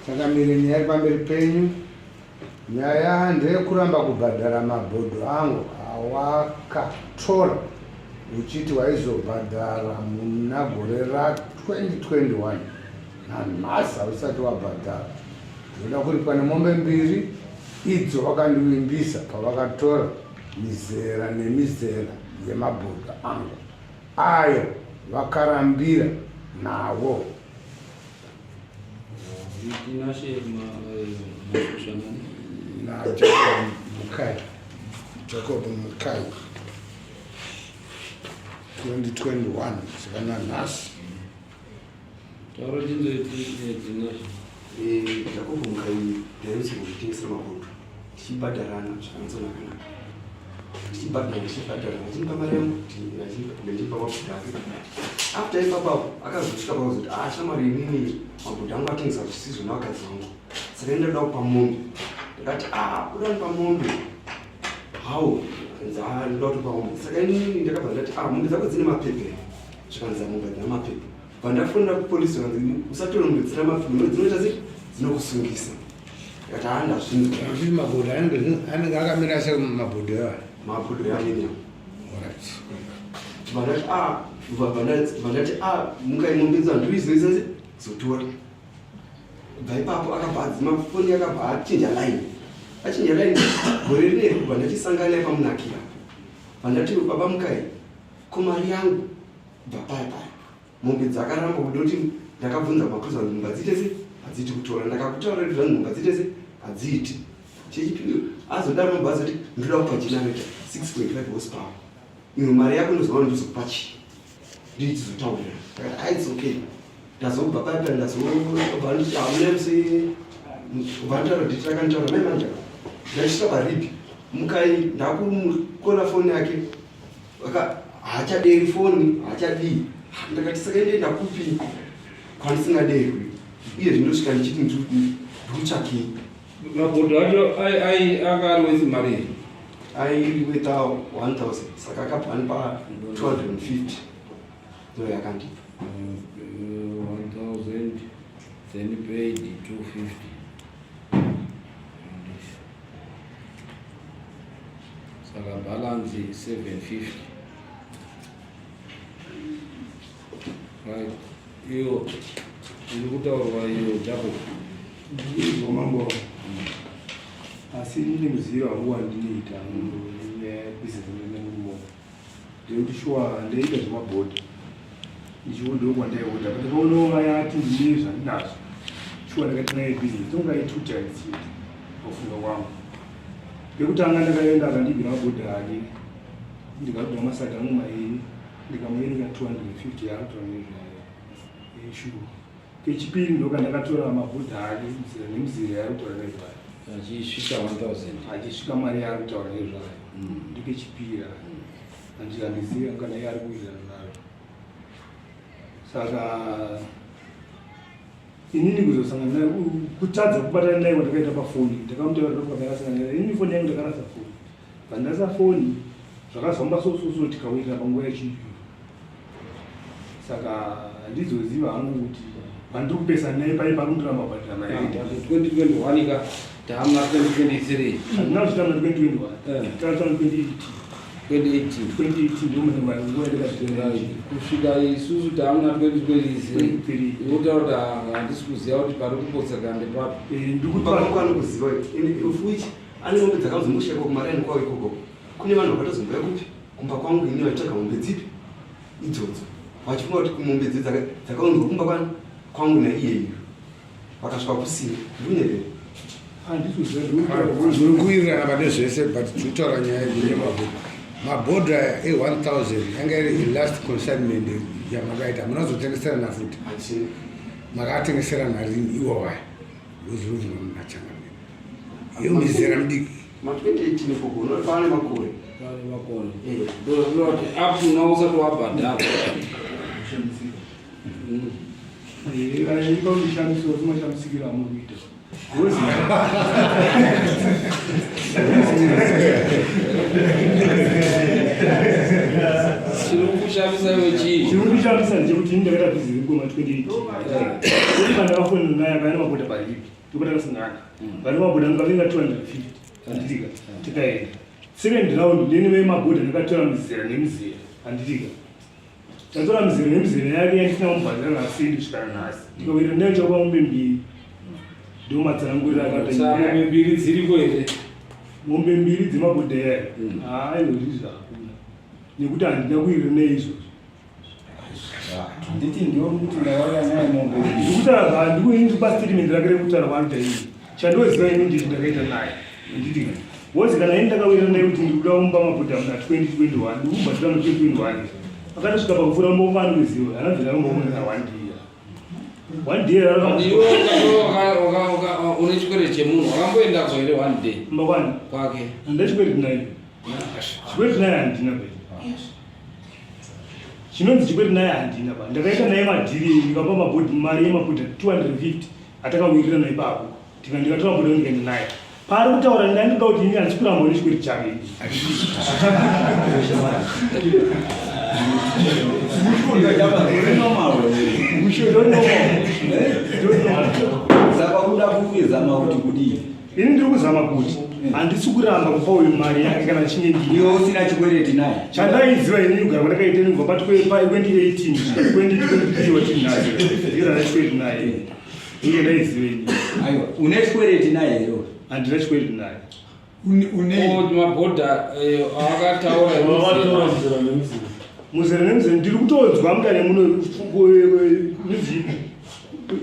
Changamire, nyaya iri pamberi penyu. Nyaya ndeyekuramba kubhadhara mabhodho angu awakatora uchiti waizobhadhara muna gore ra 2021. Nanhasi hausati wabhadhara. Ndinoda kuripwa nemombe mbiri idzo wakandivimbisa pavakatora mizera nemizera yemabhodho angu ayo vakarambira nawo. Tinashe Mashushanani. Na Jacob Mukai. Jacob Mukai. 2021 saka nanhasi. Taura tinzwe Tinashe. Jacob Mukai ndaiusi kuzvitengesera makoto tichibhadharana zvakanatsonakanaka tichibhadharana tichibhadharana achindipa mari yangu ndichipa mabhuda ake after ipapapo akazosvika pakuzoti ah shamwari inini mabhuda angu atengesa zvisizvo nevakadzi vangu saka ini ndakuda kupa mombe ndakati ah uda ndipa mombe how nza ndoda kutopa mombe saka inini ndakabva ndati ah mombe dzako dzine mapepe zvikanzi mombe dzina mapepe Pandafonera kupolice vanzi usatore mombe dzina mapepe dzinoita sei dzinokusungisa ndikati haa ndazvinzwa Zviri mabhodho anenge akamira se mabhodho aya. Mabhodho yanini Alright. Vandati ah vandati ah mukai mombe idzo handiizoisa se zotora. Bva ipapo akabva adzima foni akabva achinja line. Achinja line gore rineri kubva ndachisangana pamunakira. Vandati baba mukai ko mari yangu bva paya paya. Mombe dzakaramba kuda kuti ndakabvunza mapurisa kuti mombe hadziite sei hadziiti kutora ndakakutaura kuti zvanzi mombe hadziite sei hadziiti chechipiri azodaro mombe azoti ndoda kupa generator 6.5 horsepower imwe mari yako inozoona ndizokupa chii ndichizotaurira ndakati ah, it's okay ndazobva paya paya ndazobva nditi hamuna musi vantaura diti rakanitaura mai manje ndachisvika paribi mukai ndakumukona foni yake haachaderi foni haachadii ndakati saka ndoenda kupi kwandisingaderwi uye zvindosvika ndichiti ndikutsvakei mabhodho acho anga ari wesi mari aiweta 1000 saka akabva anipa 250 ndo yakandipa 1000 then paid 250 Saka balance 750. Right. Iyo iri kutaurwa iyo Jacob. Ndizvo mambo. Asi ini muziva wangu wandinoita nebusiness nemurume ndekuti shuwa ndaiita zvemabhodha ndichiodhewo kwandaiodha but ndakaonawo vaya ati ndine zvandinazvo shuwa ndakati naye business tonga i2 times chete pakufunga kwangu pekutanga ndakaenda akandibira mabhodha ake ndikabira masaga angu mairi ndikamuerenga 250 yaanotora nezvayo shuwa kechipiri ndokandakatora mabhodha ake muzera nemuzera yaari kutaura nezvayo achisvika 1000 achisvika mari yaari kutaura nezvayo ndekechipiri handiti handizivi kana iye ari kuwirirana nazvo saka inini kuzosangana naye kutadza kubatana naye kwandakaita pafoni ndakamutaura ndakasangana naye inini foni yangu ndakarasa foni pandarasa foni zvakazomba sososo tikawirirana panguva yechiyungu saka handizoziva hangu kuti pandiri kupesa naye pai pakundiramba kubhadhira mari 2021 ka taamuna 2023 handina kuzvita muna 2021 takaita muna 2018 2018 2018 ndio mune mari nguva yandakazvitenga kusvika isusu taamuna 2023 inotaura kuti handisi kuziva kuti pari kupotseka ndepapi ndikuti anokuziva of which ane mombe dzakazomboshayikwa kumaraini kwavo ikoko kune vanhu vakatozombouya kupi kumba kwangu ini vaitsvaga mombe dzipi idzodzo vachifunga kuti mombe idzi dzakaunzwa kumba kwani kwangu naiyeyu vakasvika kusina ndiunyevere Muri kuwirirana pane zvese but tiri kutaura nyaya yemabhodha. Mabhodha e1000 yanga iri last consignment yamakaita hamuna kuzotengeserana futi. Makatengeserana rini iwo waya? Ndozvinobvunza munhu achangamira. Iyo mizera mudiki. Ma 2018 ikoko unopane makore. Pane makore. Eh. Ndozvinoti up to now usati wabhadhara. Eh, ipa mishamiso zimashamisikira amuri kuita. Chiri kukushamisa iwe chii? Chiri kukushamisa ndechekuti ini ndakaita bhizinesi ngoma 2018. Kuti pandakafonera naye akaenda makuita paripi. Ndopatakasangana. Vane mabhodha ndikavenga 250. Handitika. Tikaenda. Second round neni vemabhodha ndakatora mizera nemizera. Handitika. Tatora mizera nemizera yake yandisina kumubhadhara nasendi kusvika nanhasi. Ndikawirira nayo chakupa mombe mbiri. Ndomatsanangurira akati. Mombe mbiri dziriko here? Mombe mbiri dzemabhodha yayo. Haa izvozvi zvakuna. Nekuti handina kuwirira neizvozvo. Handiti ndiwe uri kuti ndakauya naye mombe mbiri. Ndikutaura zvandikuini pa statement rake rekutaura kwaanoita ini. Chandoziva ini ndizvo ndakaita naye. Handiti ka. Wozi kana ini ndakawirira naye kuti ndikuda kumupa mabhodha muna 2021, ndikubhadhara muna 2021. Akatosvika pakupfuura mboko anoziva, anobvira angomona one day. One day But iwe une chikwereti chemunhu wakamboendako here one day? Mbakwani? Kwake. Handina chikwereti naye. Chikwereti naye handina baby. Chinonzi chikwereti naye handina ba. Ndakaita naye madhiri ndikapa mabhodhi mari yemabhodha 250 atakawirirana ipapo. Tika ndikatora mabhodha ndikaenda naye. Paari kutaura ndandinoda kuti ini handisi kuramba une chikwereti chake. Saka uda kuzama kuti kudii? Ini ndiri kuzama kuti handisi kuramba kupa uyu mari yake kana chinge ndii. Iwe usina chikwereti naye. Chandaiziva ini kugara kwandakaita ini kubva pa 2018 kusvika 2023 watiri naye. Ndiro rana chikwereti naye. Inge ndaiziva ini. Aiwa, une chikwereti naye here? Handina chikwereti naye. Une mabhodha awakataura Wakatora muzera nemuzera. Muzera nemuzera ndiri kutonzwa mudare muno mizi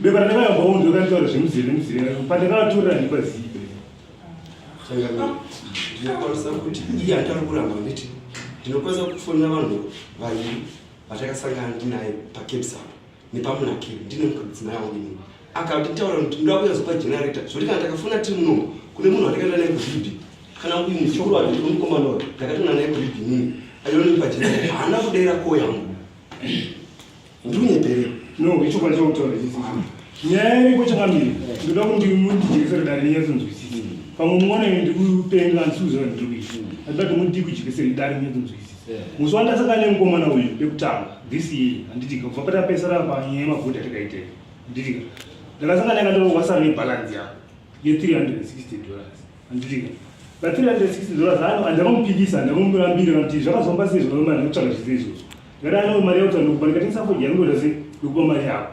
bepa randakayamba unzwa kanditaura zvemuzera nemuzera pandakatorera ndipazive. Ndinokwanisa kuti iye andari kuramba nditi ndinokwanisa kufonera vanhu vaviri vatakasangana ndinaye pacaps apo nepamunakiri ndine mudzimai wangu inini akanditaura kuti ndoda kuuya zopa generator zvekuti kana takafona tiri munomu kune munhu watakaenda naye kuribhi kana uyu muzukuru wati mukomana uyu ndakatoona naye kuribhi inini ayonipa generator haana kudaira ko yangu ndiri kunyeperera. No, ichokwadi chakutaura chisi. Nyaya iripo changamire. Ndoda kuti mundijekesere dare rinyatsonzwisisa. Pamwe muona ini ndiri kupenga handisi kuziva zvandiri kuita. Handida kuti mundikujekesere dare rinyatsonzwisisa. Musi wandasangana nemukomana uyu pekutanga this year handiti kubva patapesana panyaya yemabhodhi atakaita iyi. Handiti ndakasangana naye akataura wasara nebalance yako ye 360 dollars. Handiti pa 360 dollars ano handakamupikisa handakamurambira kuti zvakazomba sei zvanomana ndikutsvaga zvese izvozvo. Ndakati ano mari yakuti ndokupa ndikatengesa fodya yangu ndoita sei ndokupa mari yako.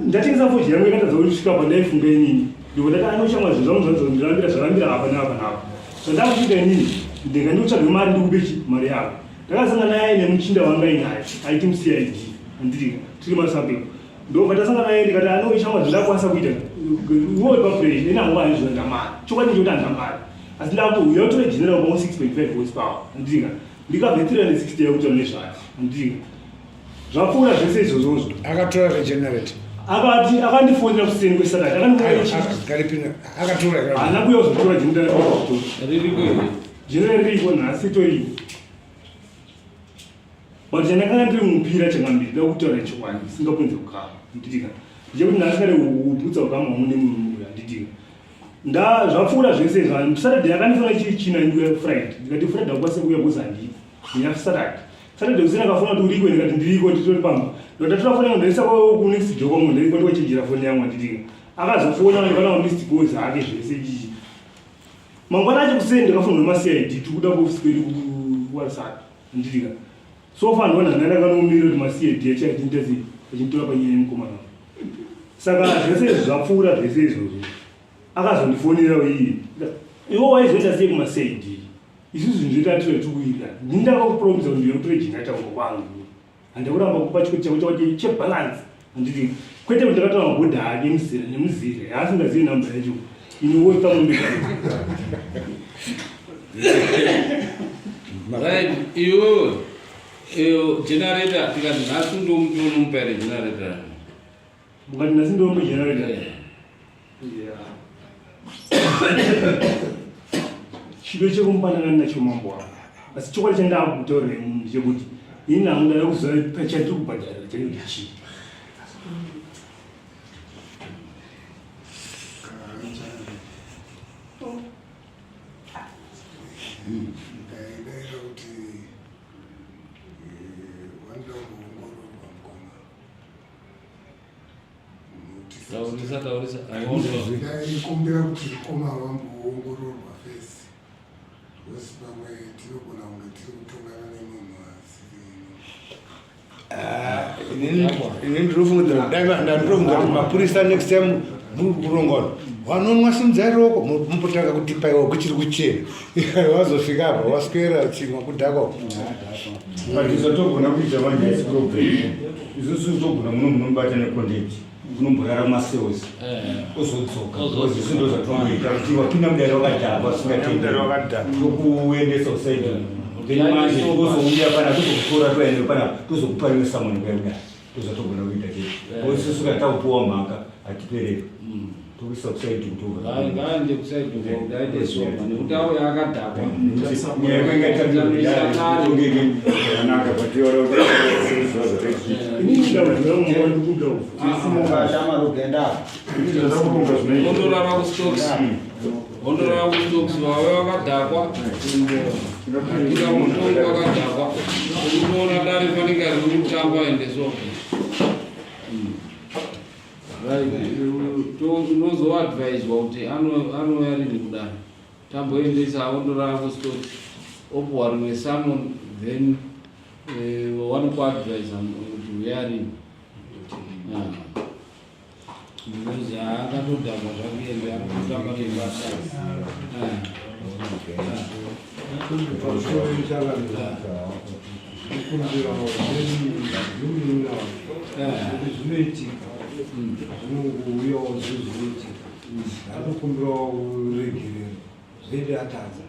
Ndatengesa fodya yangu ikatadza kusvika pandaifunga inini. Ndiko ndati ano shamwa zvinhu zvangu zvanzo ndirambira zvarambira apa neapa neapa. Zvandakuita inini ndinga ndikutsvage mari ndikupe chi mari yako. Ndakasangana naye nemuchinda wanga inaye aiti muCID handiti tiri masabeko. Ndobva tasangana naye ndikati ano shamwa zvandakwanisa kuita uwe papressure ini hangu handizvo ndamari. Chokwadi ndechekuti handina mari. Asi ndakuti uya utore general pa 6.5 horsepower handiti ndikabve 360 yakuita nezvake handiti zvapfuura zvese izvozvozvo Akatora regenerate. Akati akandifonera kuseni kwesaturday akandifonera Garipina akatora. Haana kuuya kuzotora generator Ririko here? Generator ririko nhasi toriko. But chandakanga ndiri mupira chakambiri ndoda kutaura chokwadi singapunze kukama nditika ndechekuti nhasi kare uputsa ukama hwangu nemurume uyu handitika nda zvapfuura zvese izvo Saturday akandifonera chiri china ndiuya Friday ndikati Friday hakukwanise kuuya because handiko ndina Saturday Saturday usina akafona kuti uriko ndikati ndiriko nditori pamba ndotatora foni yangu ndaisa ku next door kwangu ndiriko ndikachinjira foni yangu handitika akazofona ndikaona missed calls ake zvese ichi mangwana acho kuseni ndakafonera maCID tikuda kuofisi kwedu kuWhatsApp handitika so far ndona ndandakanomirira kuti maCID acho achindiita sei achinditora panyaya yemukomana wangu. Saka zvese izvi zvapfuura zvese izvozvo akazondifonera iye iwe waizoita sei kumaCID isusu zvinhu zvedu atiro tikuita ndini ndakakupromisa kuti ndinotora generator kumba kwangu handikuramba kupa chikoti chako chako chebalance handiti kwete kuti ndakatora mabhodha ake muzera nemuzera yaasingazivi namba yacho inowopa mombe. Right, iwewe iyo generator tikati nhasi ndomuti unomupa here generator? Mukati nhasi ndomupa generator. Yeah. Chido chekumpanana nacho mambo wangu. Asi chokwadi chandakutaurira munhu ndechekuti ini hangu ndada kuziva pachatiri kubhadharira chacho kuti chii. Ndaidaira kuti vanoda kuongororwa mukoma. Taurisa, taurisa. Ndaikumbira kuti mukoma vamboongororwa fesi because pamwe tinogona kunge tiri kutongana nemunhu asiri. Ah, ini ndinofungidzira dai ndinofungidzira kuti mapurisa next time muri kurongana vanonwa simudzai ruoko mumbotanga kutipa iwo kuchiri kuchena wazosvika apa waswera chimwa kudhakwa. But zvatogona kuita manje haisi problem. Isusu togona muno munomubata necontempt unomborara mumacells ozodzoka because isu ndo zvatongoita kuti wapinda mudare wakadhakwa usingatendi tokuendesa usaidi then manje tozouya pana tozokutora toenda pana tozokupa rimwe summon kuya kudai ndozvatogona kuita chete because isusu kana takupiwa mhaka hatipereri tokuisa kusaidi kuti Ngaende kusaidi kuti aite sober nekuti auya akadhakwa. Nyaya yako ingatangitongeke zvakanaka but Inini dambudziko rangu mama ndikuda ufu. Simuka shamwari ugenda apa. Ondorara kuStokes. Ondorara kuStokes vauya vakadhakwa. Ika mutongo wakadhakwa. Unoona dare fanike riri kutamba ende sober. Right. Unozoadviswa kuti anouya rini kudare. Tamboendesa ondorara kuStokes. Opuwa rimwe summon then vanokuadvisa kuti uya rini. Ah. Because akatodhakwa zvake ende ari kutamba nebasa. Ah. Pamusoro changamire, ndikumbirawo nemunun'una kuti zvinoitika zvinongouyawo zvinhu zvinoitika anokumbirawo ruregerero zvedi atadza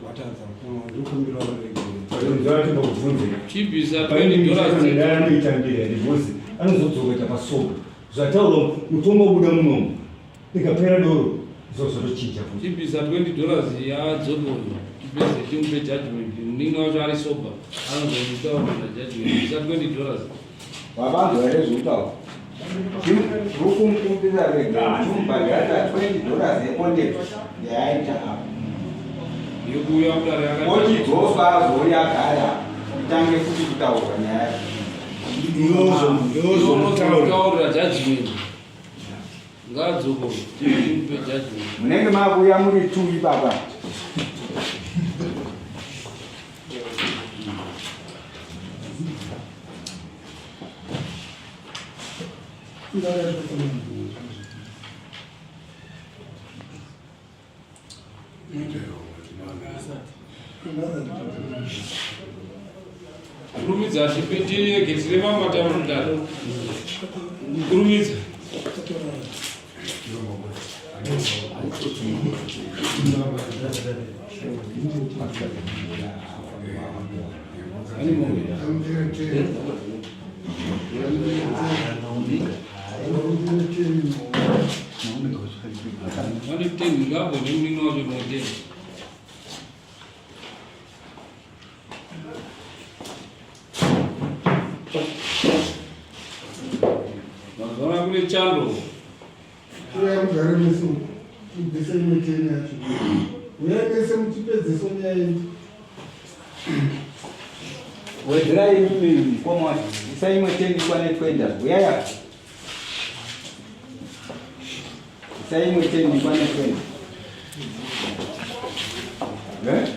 watadza mukoma ndikumbirawo ruregerero. Timbokubvunze Chibvisa $20. Anoita mbiri divorce anozodzoka ita pasober zvataurwa mutongo wabuda munomu ikapera doro zvozotochinja futi. Chibvisa $20 yadzokoyo tipedze timupe judgment. Munin'ina wacho ari sober anozoitaurira judgment. Bvisa $20. Wabanzwa here zvekutaura? Rukumukumbira rega chimubhadharisa $20 yecontempt yaaita apa. Yekuuya kudare akadhakwa. Ochidzoswa azouya agara itange futi kutaurwa nyaya yacho. Yozotaura. Unozotaurira judgment. Ngaadzokoyo timupe judgment. Munenge makuuya muri two ipapa. Kurumidza tipe tire mamwe matano. Kurumidza. Vane ten ngavo nemunin'ina wacho noten. Mazuva kune chando. Uyai mugare mese uku tibvise imwe 10 yacho. Uyai mese muchipedzesa nyaya yedu. Wedzerai imimi mukoma wacho. Isai imwe 10 ikwane 20. Uyai apa. Isai imwe 10 ikwane 20. Eh?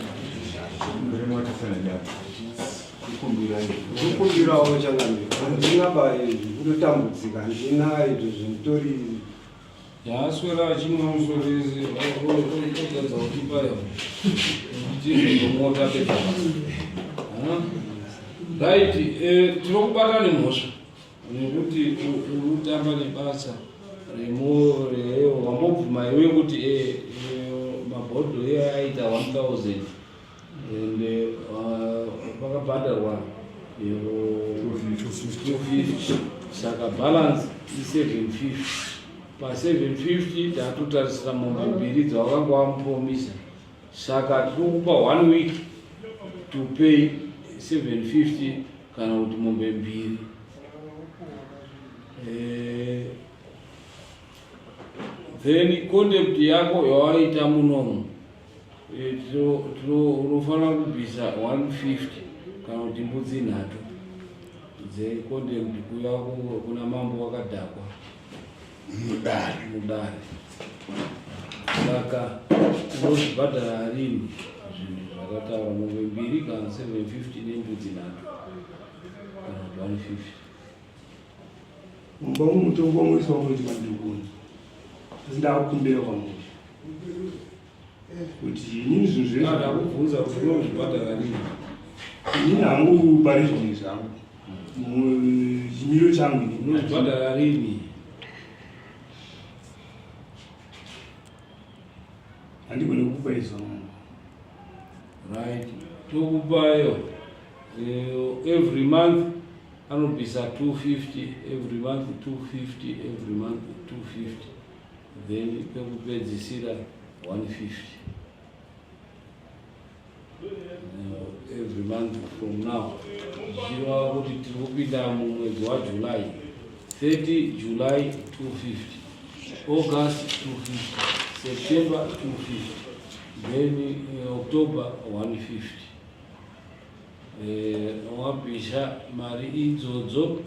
Ndinotasana Ndikumbirawo changamire, handina ba kutotambudzika, handina izvo zvinditori. Yaaswera achimwa musoro ese otadza kutipa yo tiizomota pepa. Right, tinokubata nemhosva nekuti uri kutamba nebasa wambobvuma iwe kuti mabhodho iye aita 1000 and pakabhadharwa 250 saka balance i750. Pa750 tatotarisira mombe mbiri dzawakanga wamupromisa saka tinokupa one week to pay 750 kana kuti mombe mbiri. Then contempt yako yawaita munomu unofanira kubvisa 150 kana kuti mbudzi nhatu dzecontempt kuya kuna mambo wakadhakwa. Mudare. Mudare. Saka unozvibhadhara rini zvinhu zvakataura mombe mbiri kana 750 nembudzi nhatu kana kuti 150? Mumba umu mutongo wamuisa wamunoti mandikuni asi ndakukumbira kwamuri kuti inini zvinhu zvese ndakubvunza kuti unozvibhadhara rini. Inini hangu pari zvinhu zvangu chimiro changu ini. Unozvibhadhara rini? Handigone kukupa izvo. Right, tokupayo every month anobvisa 250 every month, 250 every month, 250, then pekupedzisira 150 every month from now, zvichireva kuti tiri kupinda mumwedzi waJuly. 30 July 250, August 250, September 250, then October 150. Wabvisa mari idzodzo,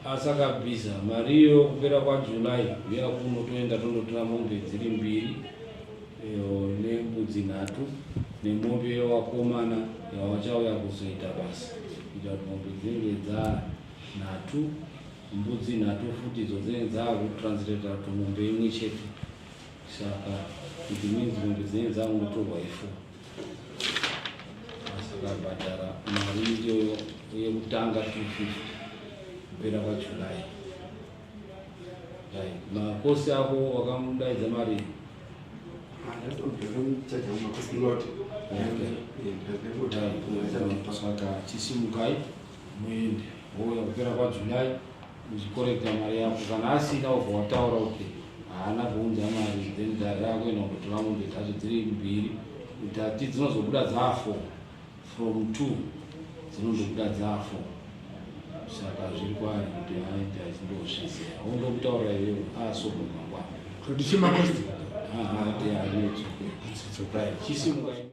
asakabvisa mari iyo kupera kwaJuly, uya kuno toenda tondotora mombe dziri mbiri nembudzi nhatu nemombe yevakomana yavachauya kuzoita basa, kuita kuti mombe dzinge dza nhatu, mbudzi nhatu futi, idzo dzinenge dzakutranslata kuti mombe imwe chete. Saka it means mombe dzinenge dzakungotorwa i4. Asakabhadhara mari iyoyo yekutanga 250 kupera kwaJuly, right? Makosi ako wakamudaidza mari? Chaja makosi lot. Saka chisimukai muende, wouya kupera kwaJuly uchikorekta mari yako. Kana asina, wobva wataura kuti haana kuunza mari, then dare rakuenda kundotora mombe dzacho dziri mbiri. Tati dzinozobuda dzaa4, from 2 dzinondobuda dzaa4. Saka zviri kwaari kuti aite achindozviziva, ondokutaura iwewe asobo mangwana. Kuti chimakosti. Right, chisimukai.